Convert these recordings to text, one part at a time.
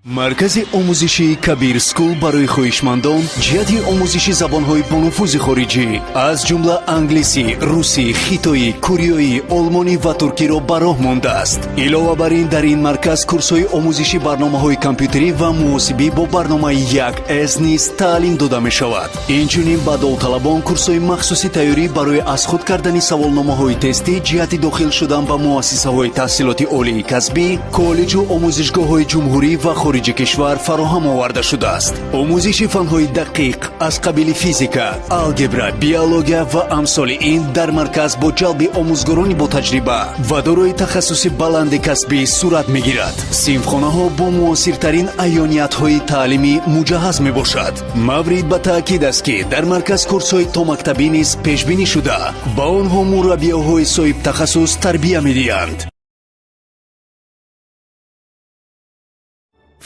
Маркази омӯзишии Кабир Скул барои хоҳишмандон ҷиҳати омӯзиши забонҳои бонуфузи хориҷӣ, аз ҷумла англисӣ, русӣ, хитоӣ, кореоӣ, олмонӣ ва туркиро ба роҳ мондааст. Илова бар ин, дар ин марказ курсҳои омӯзиши барномаҳои компютерӣ ва муҳосибӣ бо барномаи 1С низ таълим дода мешавад. Инчунин ба довталабон курсҳои махсуси тайёрӣ барои аз худ кардани саволномаҳои тестӣ ҷиҳати дохил шудан ба муассисаҳои таҳсилоти олии касбӣ, коллеҷу омӯзишгоҳҳои ҷумҳурӣ ва хориҷи кишвар фароҳам оварда шудааст. Омӯзиши фанҳои дақиқ аз қабили физика, алгебра, биология ва амсоли ин дар марказ бо ҷалби омӯзгорони ботаҷриба ва дорои тахассуси баланди касбӣ сурат мегирад. Синфхонаҳо бо муосиртарин аёниятҳои таълимӣ муҷаҳҳаз мебошад. Маврид ба таъкид аст, ки дар марказ курсҳои томактабӣ низ пешбинӣ шуда, ба онҳо мураббиёҳои соҳибтахассус тарбия медиҳанд.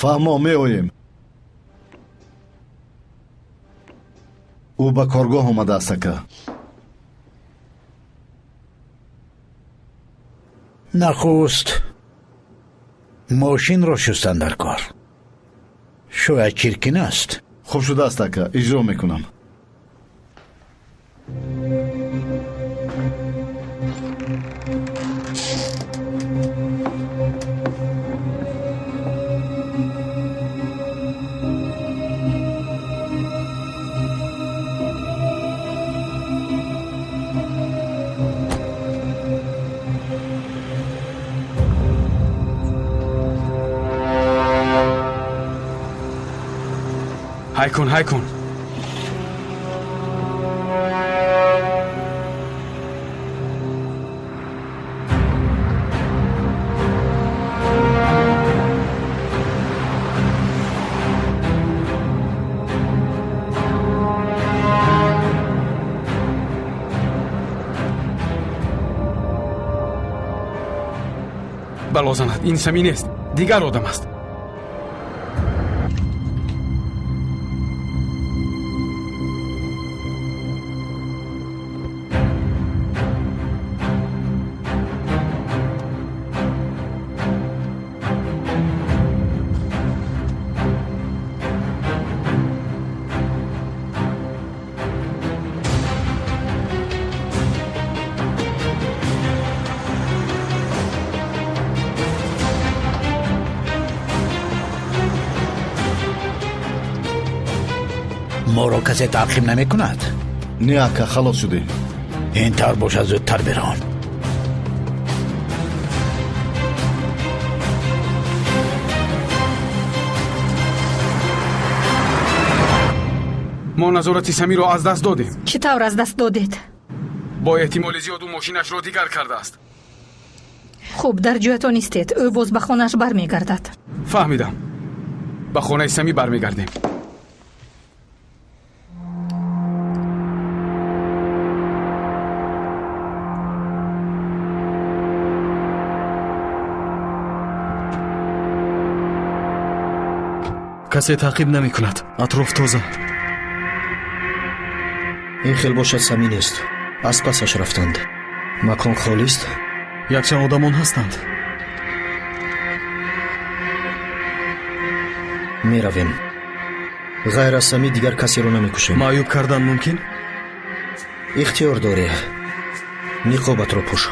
Фаҳмо, меоем. Ӯ ба коргоҳ омадааст, ака. Нахуст мошинро шустан дар кор. Шояд чиркин аст. Хуб шудааст, ака, иҷро мекунам. Ҳай кун, ҳай кун. Бало занад, ин Самӣ нест, дигар одам аст. Моро касе таъқиб намекунад? Не, ака, халос шудем. Ин тавр бошад, зудтар бирон. Мо назорати Самиро аз даст додем. Чӣ тавр аз даст додед? Бо эҳтимоли зиёд ӯ мошинашро дигар кардааст. Хуб, дар ҷоятон истед. Ӯ боз ба хонааш бармегардад. Фаҳмидам. Ба хонаи Самӣ бармегардем. Касе таъқиб намекунад. Атроф тоза. Ин хел бошад, Самӣ нест. Аз пасаш рафтанд. Макон холист? Якчанд одамон ҳастанд. Меравем. Ғайр аз Самӣ дигар касеро намекушем. Маъюб кардан мумкин? Ихтиёр дорӣ. Ниқобатро пӯш.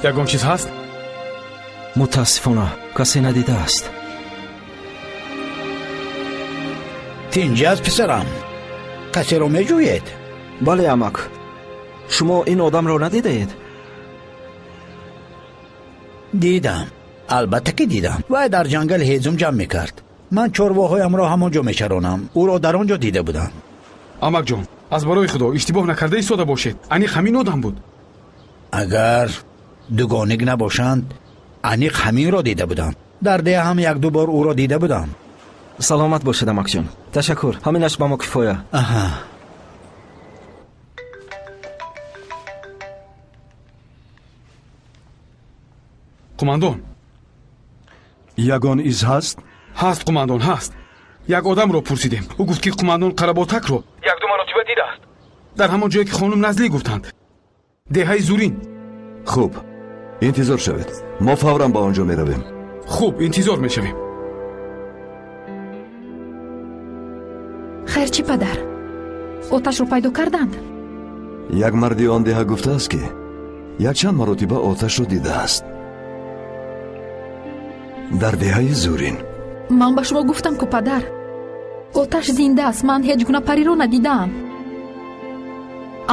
Ягон чиз ҳаст? Мутаассифона, касе надидааст. Тинҷ аст, писарам. Касеро меҷӯед? Бале, амак. Шумо ин одамро надидаед? Дидам. Албатта ки дидам. Вай дар ҷангал ҳезум ҷамъ мекард. Ман чорвоҳоямро ҳамон ҷо мечаронам. Ӯро дар он ҷо дида будам. Амакҷон, аз барои Худо иштибоҳ накарда истода бошед. Аниқ ҳамин одам буд. Агар дугоник набошанд, аниқ ҳаминро дида будам. Дар деҳа ҳам як-ду бор ӯро дида будам. Саломат бошед, амакҷон. Ташаккур, ҳаминаш ба мо кифоя. Аҳа. Қумандон. Ягон из ҳаст? Ҳаст, қумандон, ҳаст. Як одамро пурсидем. Ӯ гуфт, ки қумандон Қаработакро як-ду маротиба дидааст. Дар ҳамон ҷое, ки хонум Назлӣ гуфтанд. Деҳаи Зурин. Хуб, интизор шавед. Мо фавран ба он ҷо меравем. Хуб, интизор мешавем. Хайр чӣ, падар? Оташро пайдо карданд? Як марди он деҳа гуфтааст, ки якчанд маротиба оташро дидааст. Дар деҳаи Зурин. Ман ба шумо гуфтам ку, падар. Оташ зинда аст, ман ҳеҷ гуна париро надидаам.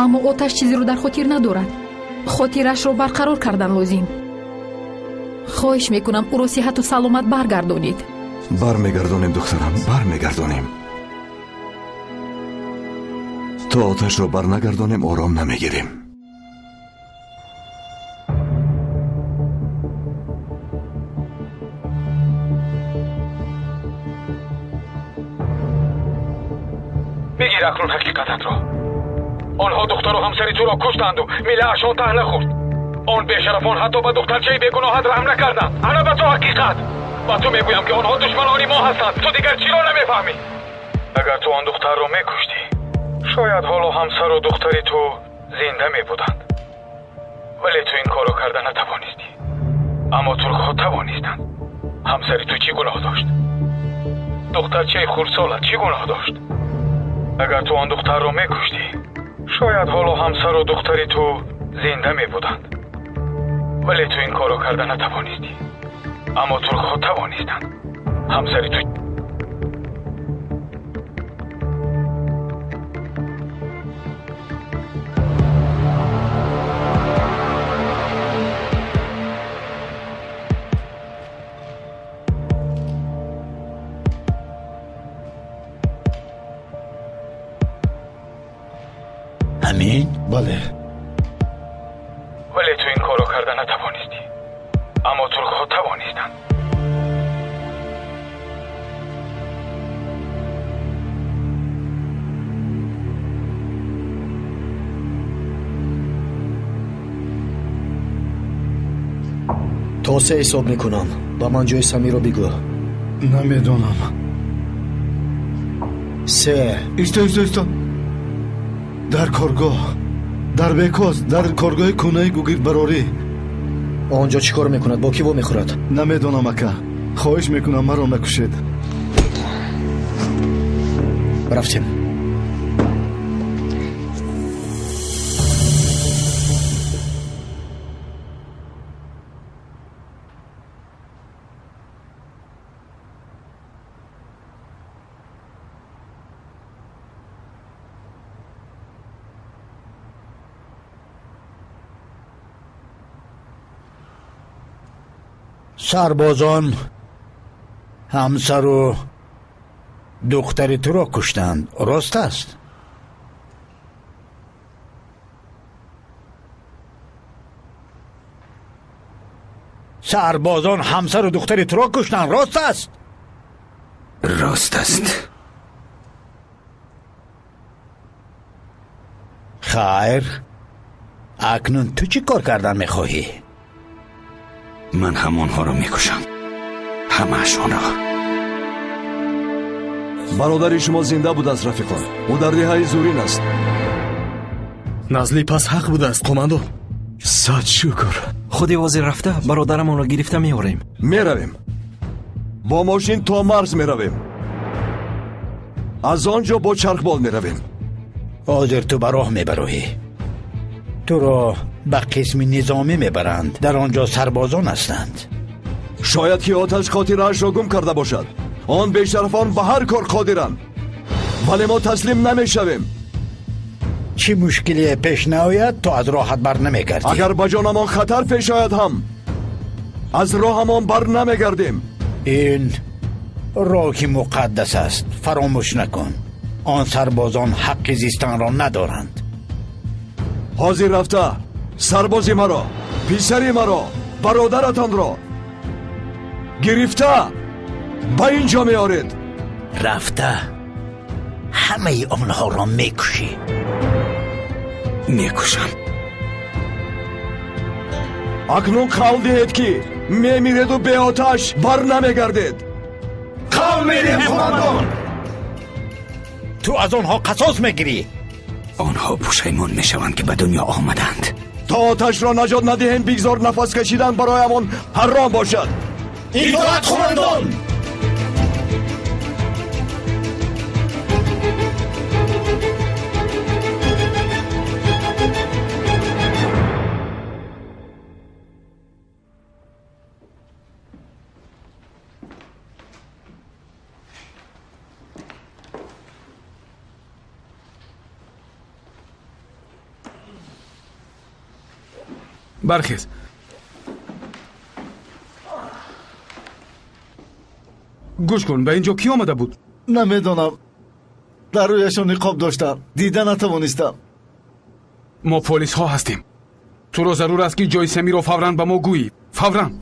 Аммо оташ чизеро дар хотир надорад. Хотирашро барқарор кардан лозим. Хоҳиш мекунам, ӯро сиҳату саломат баргардонед. Бармегардонем, духтарам, бармегардонем. То оташро барнагардонем, ором намегирем. Бигир акнун ҳақиқататро. Онҳо духтару ҳамсари туро куштанду милаашон таҳ нахӯрд. Он бешарафон ҳатто ба духтарчаи бегуноҳат раҳм накарданд. Ана ба ту ҳақиқат. Ба ту мегӯям, ки онҳо душманони мо ҳастанд. Ту дигар чиро намефаҳмӣ? Агар ту он духтарро мекуштӣ, шояд ҳоло ҳамсару духтари ту зинда мебуданд. Вале ту ин корро карда натавонистӣ. Аммо туркҳо тавонистанд. Ҳамсари ту чӣ гуноҳ дошт? Духтарчаи хурдсолат чӣ гуноҳ дошт? Агар ту он духтарро мекуштӣ, шояд ҳоло ҳамсару духтари ту зинда мебуданд. Вале ту ин корро карда натавонистӣ. Аммо туркҳо тавонистанд. Ҳамсари ту ҳамин? Бале. Вале ту ин корро карда натавонистӣ. Аммо туркҳо тавонистанд. То се ҳисоб мекунам. Ба ман ҷои Самиро бигӯ. Намедонам. Се. Исто, исто, исто. Дар коргоҳ, дар Бекоз, дар коргоҳи кӯнаи гугирдбарорӣ. Он ҷо чӣ кор мекунад? Бо кӣ вомехӯрад? Намедонам, ака. Хоҳиш мекунам, маро накушед. Рафтем. Сарбозон ҳамсару духтари туро куштанд, рост аст? Сарбозон ҳамсару духтари туро куштанд, рост аст? Рост аст. Хайр, акнун ту чӣ кор кардан мехоҳӣ? Ман ҳамонҳоро мекушам. Ҳамаашонро. Бародари шумо зинда будааст, рафиқон. Ӯ дар деҳаи Зурин аст. Назлӣ пас ҳақ будааст, қумандон. Сад шукр. Худи ҳозир рафта бародарамонро гирифта меорем. Меравем. Бо мошин то марз меравем. Аз он ҷо бо чархбол меравем. Ҳозир ту ба роҳ мебароӣ. Туро ба қисми низомӣ мебаранд. Дар он ҷо сарбозон ҳастанд. Шояд ки оташ хотираашро гум карда бошад. Он бешарафон ба ҳар кор қодиранд, вале мо таслим намешавем. Чӣ мушкилие пеш наояд, ту аз роҳат бар намегардӣ. Агар ба ҷонамон хатар пеш ояд ҳам аз роҳамон бар намегардем. Ин роҳи муқаддас аст, фаромӯш накун. Он сарбозон ҳаққи зистанро надоранд. Ҳозир рафта сарбози маро, писари маро, бародаратонро гирифта ба ин ҷо меоред. Рафта ҳамаи онҳоро мекушӣ. Мекушам. Акнун қавл диҳед, ки мемиреду беоташ бар намегардед. Қавл медиҳем, қумандон. Ту аз онҳо қасос мегирӣ. Онҳо пушаймон мешаванд, ки ба дунё омаданд. То оташро наҷот надиҳем, бигзор нафас кашидан бароямон ҳаром бошад. Итоат, қумандон. Бархез. Гӯш кун, ба ин ҷо кӣ омада буд? Намедонам. Дар рӯяшон ниқоб доштам, дида натавонистам. Мо полисҳо ҳастем. Туро зарур аст, ки ҷои Самиро фавран ба мо гӯӣ. Фавран.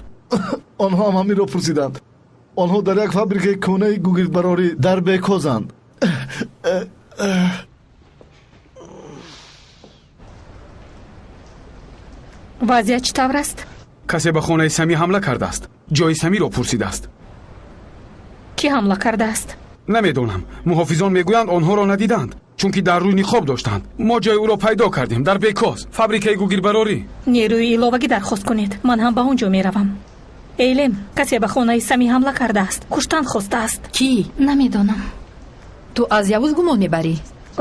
Онҳо ҳам ҳаминро пурсиданд. Онҳо дар як фабрикаи кӯҳнаи гугирдбарорӣ дар Бекозанд. Вазъият чӣ тавр аст? Касе ба хонаи Самӣ ҳамла кардааст. Ҷои Самиро пурсидааст. Кӣ ҳамла кардааст? Намедонам. Муҳофизон мегӯянд, онҳоро надиданд, чунки дар рӯй ниқоб доштанд. Мо ҷои ӯро пайдо кардем дар Бекоз, фабрикаи гугирбарорӣ. Нерӯи иловагӣ дархост кунед. Ман ҳам ба он ҷо меравам. Эйлем, касе ба хонаи Самӣ ҳамла кардааст. Куштан хостааст. Кӣ? Намедонам. Ту аз Явуз гумон мебарӣ?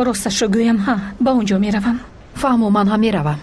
Росташро гӯям, ҳа, ба он ҷо меравам. Фаҳмо, ман ҳам меравам.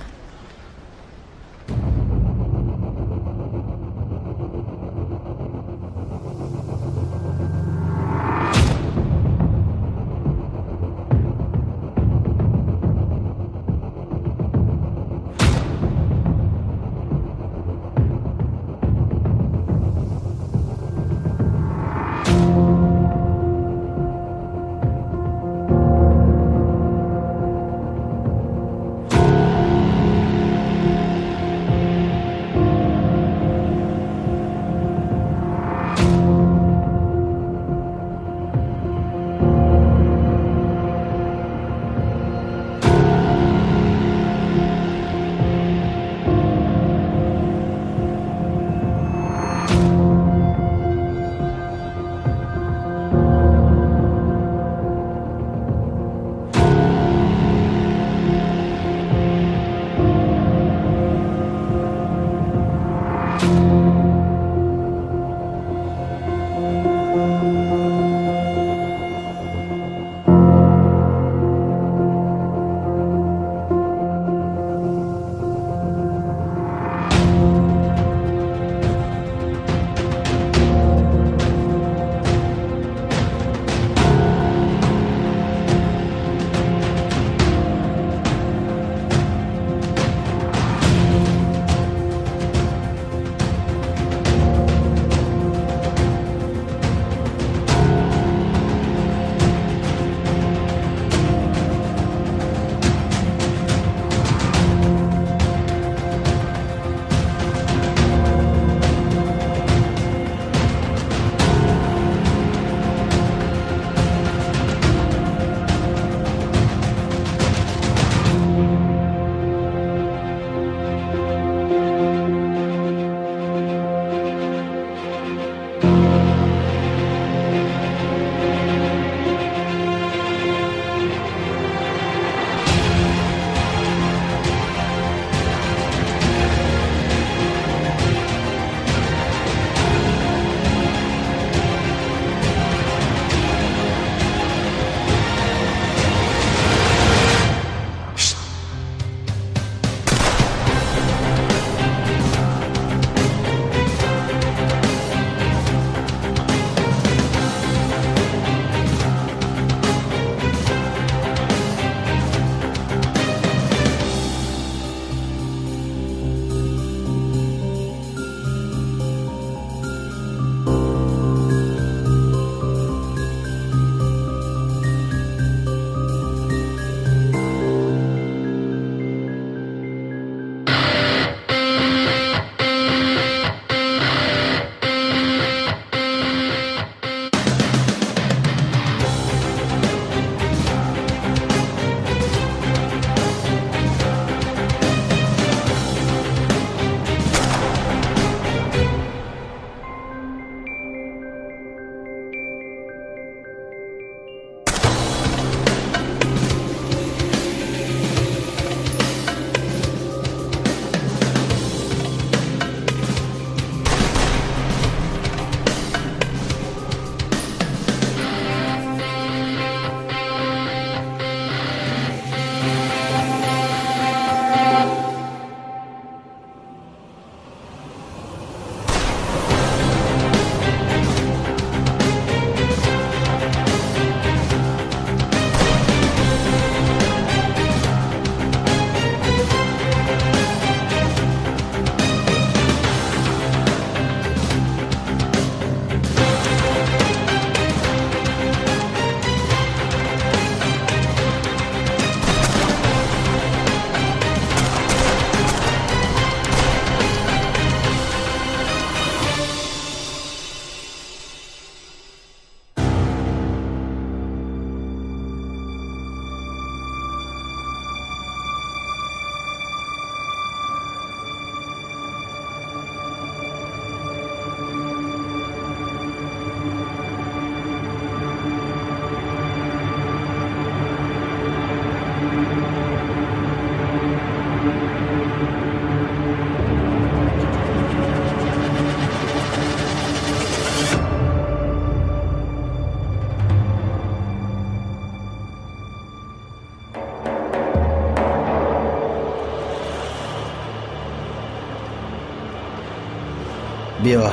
Биё,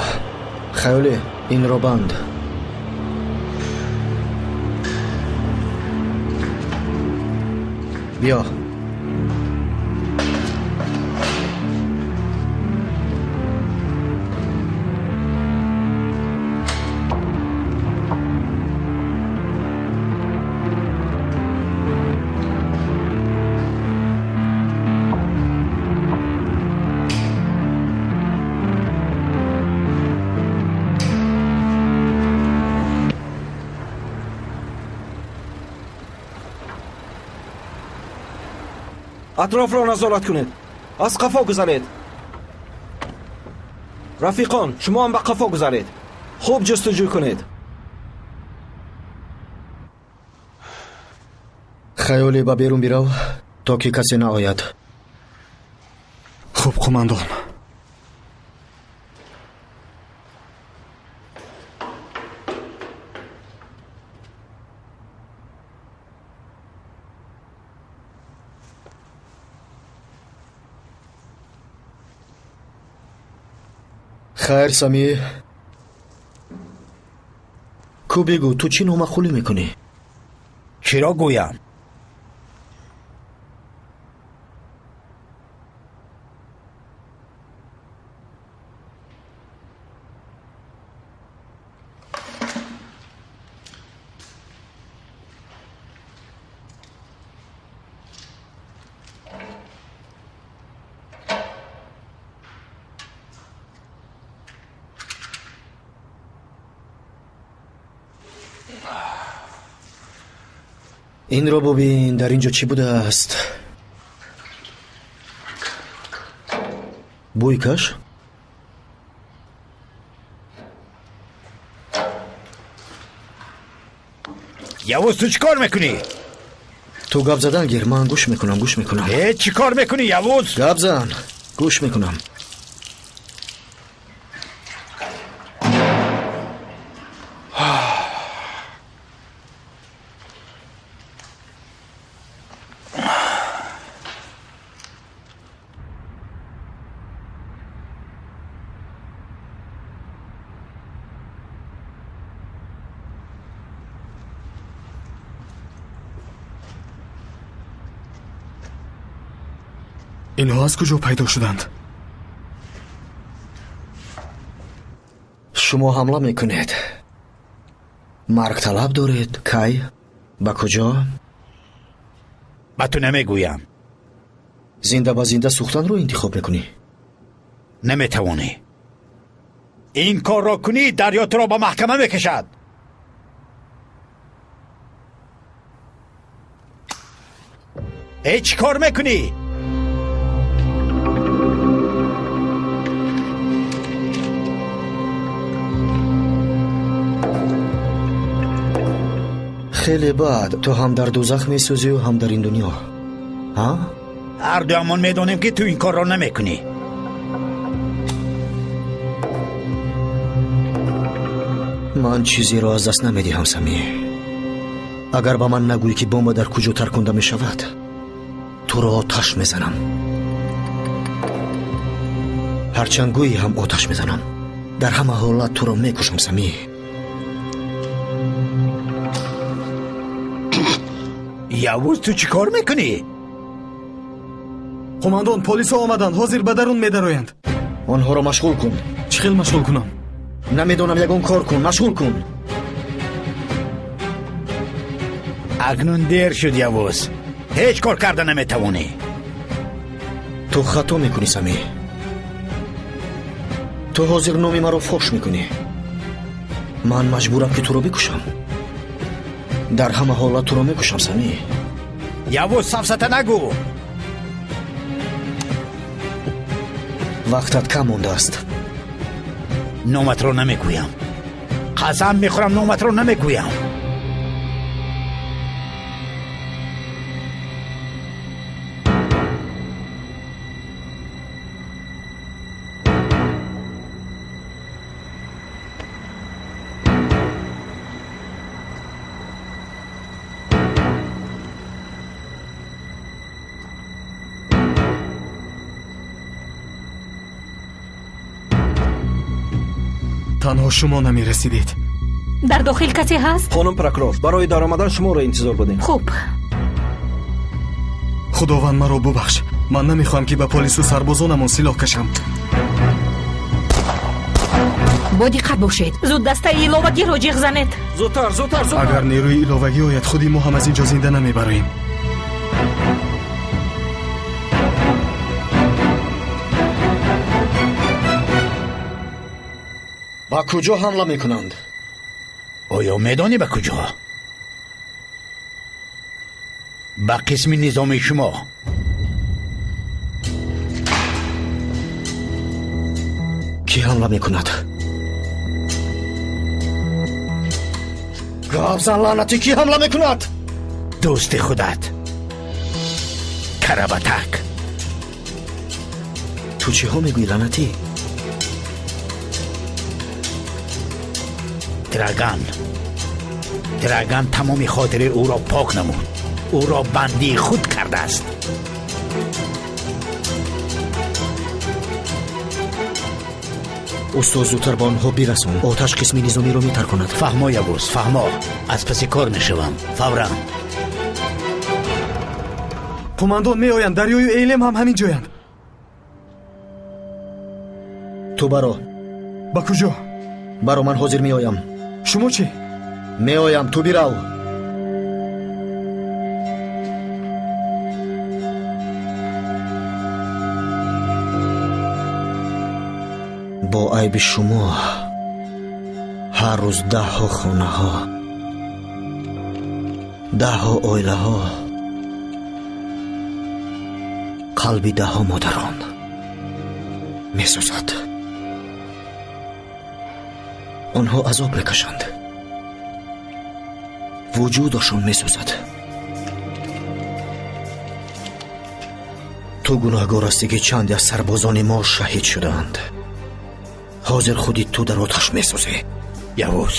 хаёле, инро банд. Биё. Атрофро назорат кунед, аз қафо гузаред. Рафиқон, шумо ҳам ба қафо гузаред. Хуб ҷустуҷӯ кунед. Хаёле, ба берун бирав, то ки касе наояд. Хуб, қумандон. Хайр, Самӣ, ку бигӯ, ту чӣ номаъқулӣ мекунӣ? Чиро гӯям? Инро бубин, дар ин ҷо чӣ будааст? Бӯй каш? Явуз, ту чӣ кор мекунӣ? Ту гап задан гир, ман гӯш мекунам, гӯш мекунам. Э, чӣ кор мекунӣ, Явуз? Гап зан, гӯш мекунам. Инҳо аз куҷо пайдо шуданд? Шумо ҳамла мекунед. Марг талаб доред. Кай? Ба куҷо? Ба ту намегӯям. Зинда ба зинда сӯхтанро интихоб мекунӣ? Наметавонӣ. Ин корро кунӣ, дарё туро ба маҳкама мекашад. Э, чӣ кор мекунӣ? Хеле бад, ту ҳам дар дӯзах месӯзию ҳам дар ин дунё. Ҳа? Ҳар дуямон медонем, ки ту ин корро намекунӣ. Ман чизеро аз даст намедиҳам, Самӣ. Агар ба ман нагӯӣ, ки бомба дар куҷо тарконда мешавад, туро оташ мезанам. Ҳарчанд гӯӣ ҳам оташ мезанам. Дар ҳама ҳолат туро мекушам, Самӣ. Явуз, ту чӣ кор мекунӣ? Қумандон, полисҳо омаданд, ҳозир ба дарун медароянд. Онҳоро машғул кун. Чӣ хел машғул кунам? Намедонам, ягон кор кун, машғул кун. Акнун дер шуд, Явуз. Ҳеҷ кор карда наметавонӣ. Ту хато мекунӣ, Самӣ. Ту ҳозир номи маро фош мекунӣ. Ман маҷбурам, ки туро бикушам. Дар ҳама ҳолат туро мекушам, Самӣ. Явуз, сафсата нагӯ. Вақтат кам мондааст. Номатро намегӯям. Қасам мехӯрам, номатро намегӯям. Танҳо шумо намерасидед. Дар дохил касе ҳаст? Хонум прокурор, барои даромадан шуморо интизор будем. Хуб. Худованд маро бубахш. Ман намехоҳам ки ба полису сарбозонамон силоҳ кашам. Бо диққат бошед. Зуд дастаи иловагиро ҷиғ занед. Зудтар, зудтар, зудтар. Агар нерӯи иловагӣ ояд, худи мо ҳам аз ин ҷо зинда намебароем. Ба куҷо ҳамла мекунанд? Оё медонӣ ба куҷо? Ба қисми низоми шумо. Кӣ ҳамла мекунад? Гап зан, лаънатӣ, кӣ ҳамла мекунад? Дӯсти худат Карабатак. Ту чиҳо мегӯӣ, лаънатӣ? Драган, Драган тамоми хотири ӯро пок намуд. Ӯро бандии худ кардааст. Устод, зудтар ба онҳо бирасон. Оташ қисми низомиро метарконад. Фаҳмо, Явуз, фаҳмо. Аз паси кор мешавам. Фавран. Қумандон меоянд. Дарёю Эйлем ҳам ҳамин ҷоянд. Ту баро. Ба куҷо? Баро, ман ҳозир меоям. Шумо чӣ? Меоям, ту бирав. Бо айби шумо ҳар рӯз даҳҳо хонаҳо, даҳҳо оилаҳо, қалби даҳҳо модарон месӯзад. Онҳо азоб мекашанд, вуҷудашон месӯзад. Ту гуноҳгор ҳастӣ, ки чанде аз сарбозони мо шаҳид шудаанд. Ҳозир худи ту дар оташ месӯзӣ. Явуз,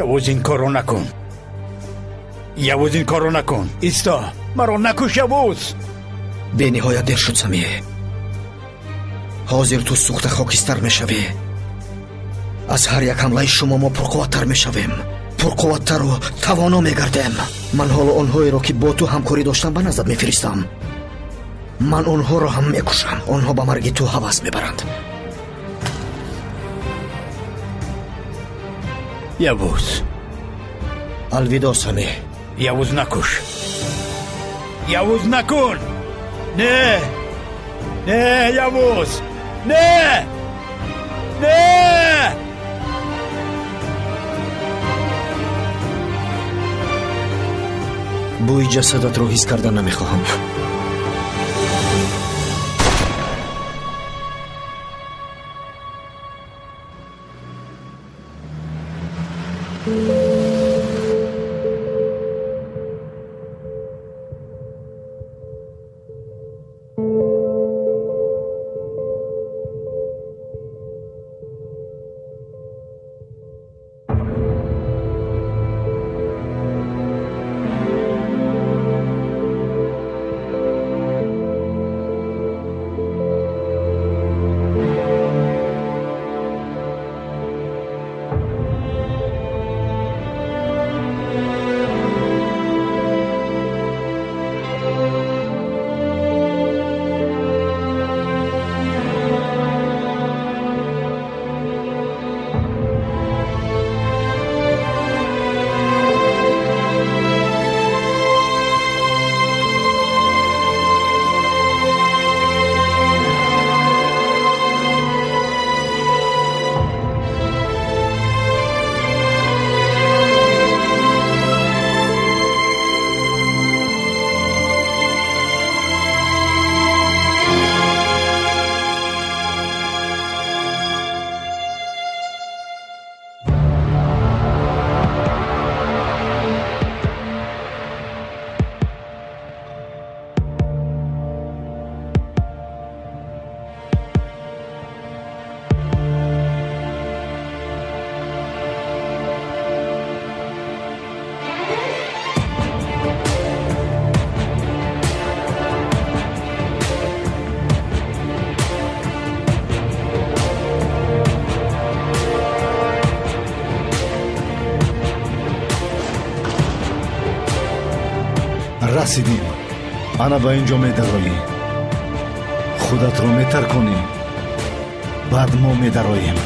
Явуз, ин корро накун. Явуз, ин корро накун. Исто, маро накуш, Явуз. Бениҳоят дер шуд, Самие. Ҳозир ту сӯхта хокистар мешавӣ. Аз ҳар як ҳамлаи шумо мо пурқувваттар мешавем, пурқувваттару тавоно мегардем. Ман ҳоло онҳоеро, ки бо ту ҳамкорӣ доштам, ба наздат мефиристам. Ман онҳоро ҳам мекушам. Онҳо ба марги ту ҳавас мебаранд. Явуз. Алвидо, Сами. Явуз, накуш. Явуз, накун. Не, не, Явуз, не, не. Бӯи ҷасадатро ҳис кардан намехоҳам. Расидем. Ана ба ин ҷо медароӣ, худатро метарконӣ, баъд мо медароем.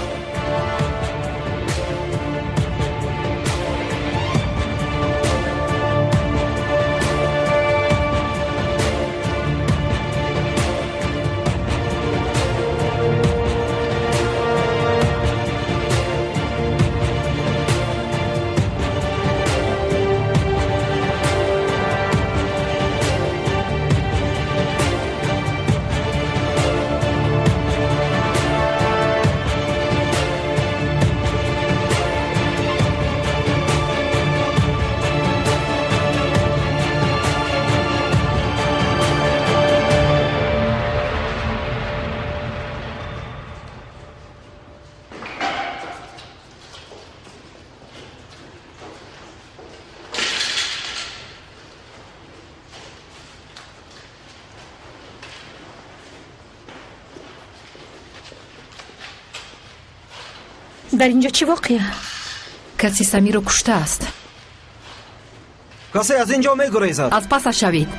Дар инҷо чӣ воқеа? Касе Самиро куштааст. Касе аз ин ҷо мегурезад. Аз пасаш шавед.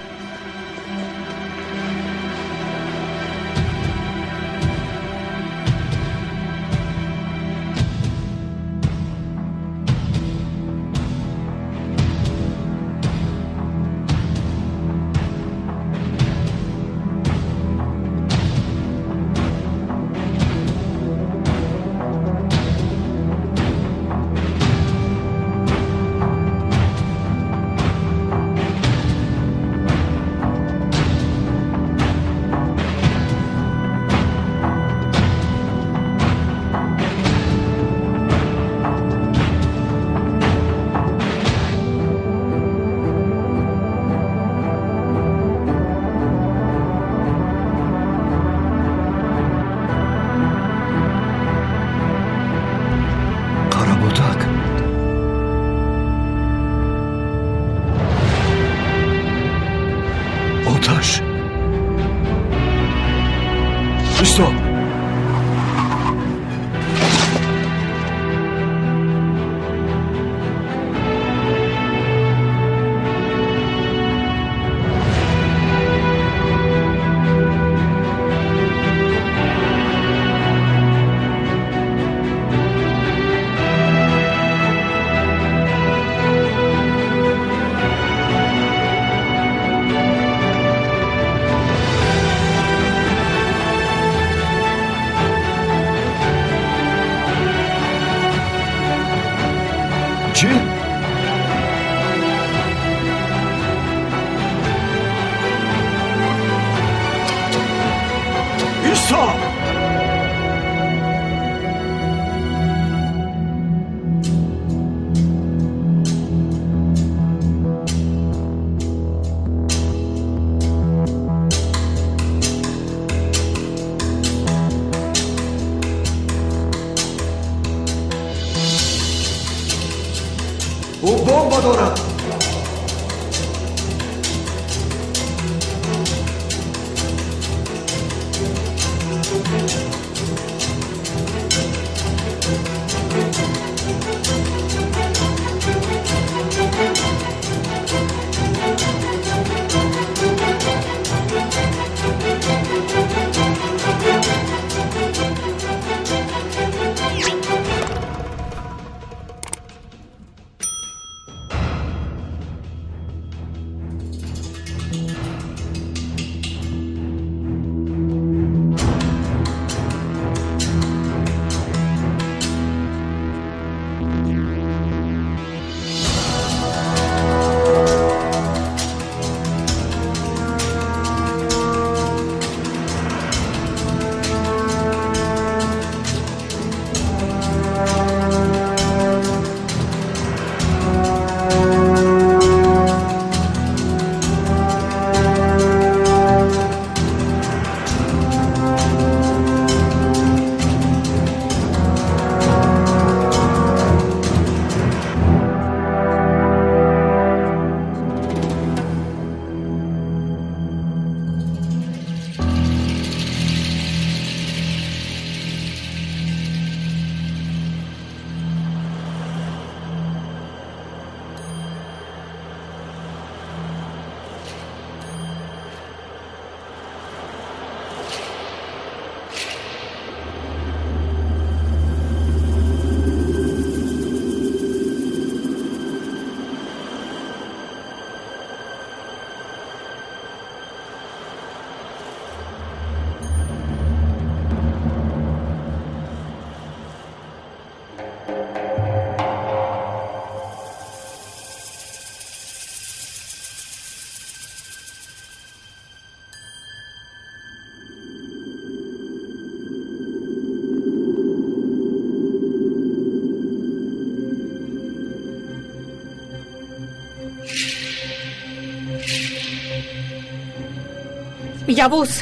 Явуз,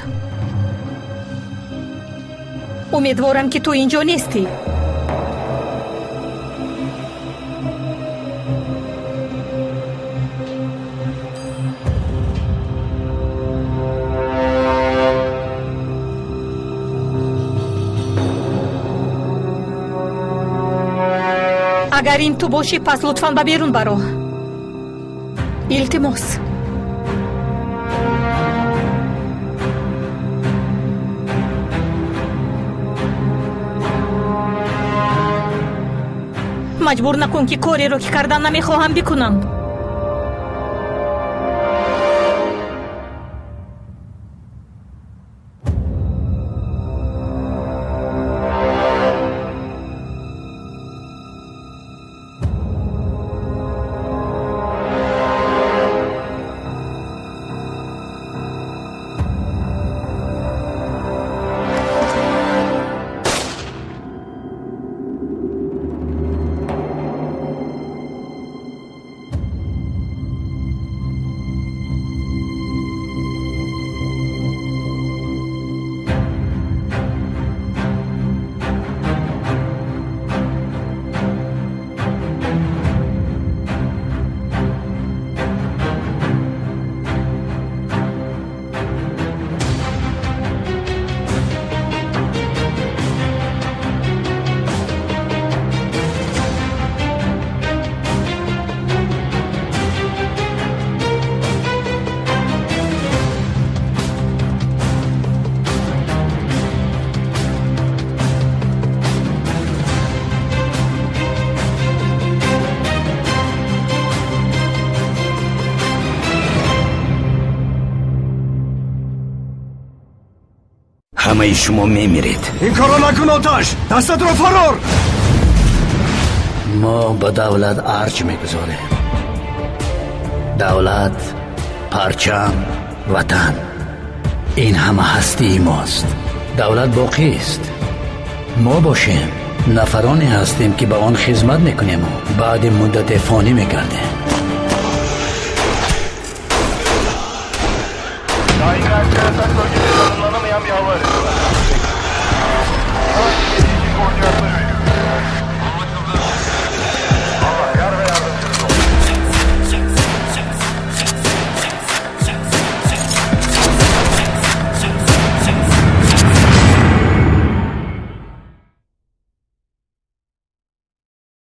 умедворам, ки ту инҷо нестӣ. Агар ин ту бошӣ, пас лутфан ба берун баро. Илтимос. Маҷбур накун, ки кореро, ки кардан намехоҳам, бикунам. Ҳамаи шумо мемиред. Ин корро накун, Оташ! Дастатро фарор! Мо ба давлат арҷ мегузорем. Давлат, парчам, ватан. Ин ҳама ҳастии мост. Давлат боқист. Мо бошем нафароне ҳастем, ки ба он хизмат мекунему баъди муддате фонӣ мегардем. Şahin Erçel Yasak bölgede tanımlanamayan bir hava aracı.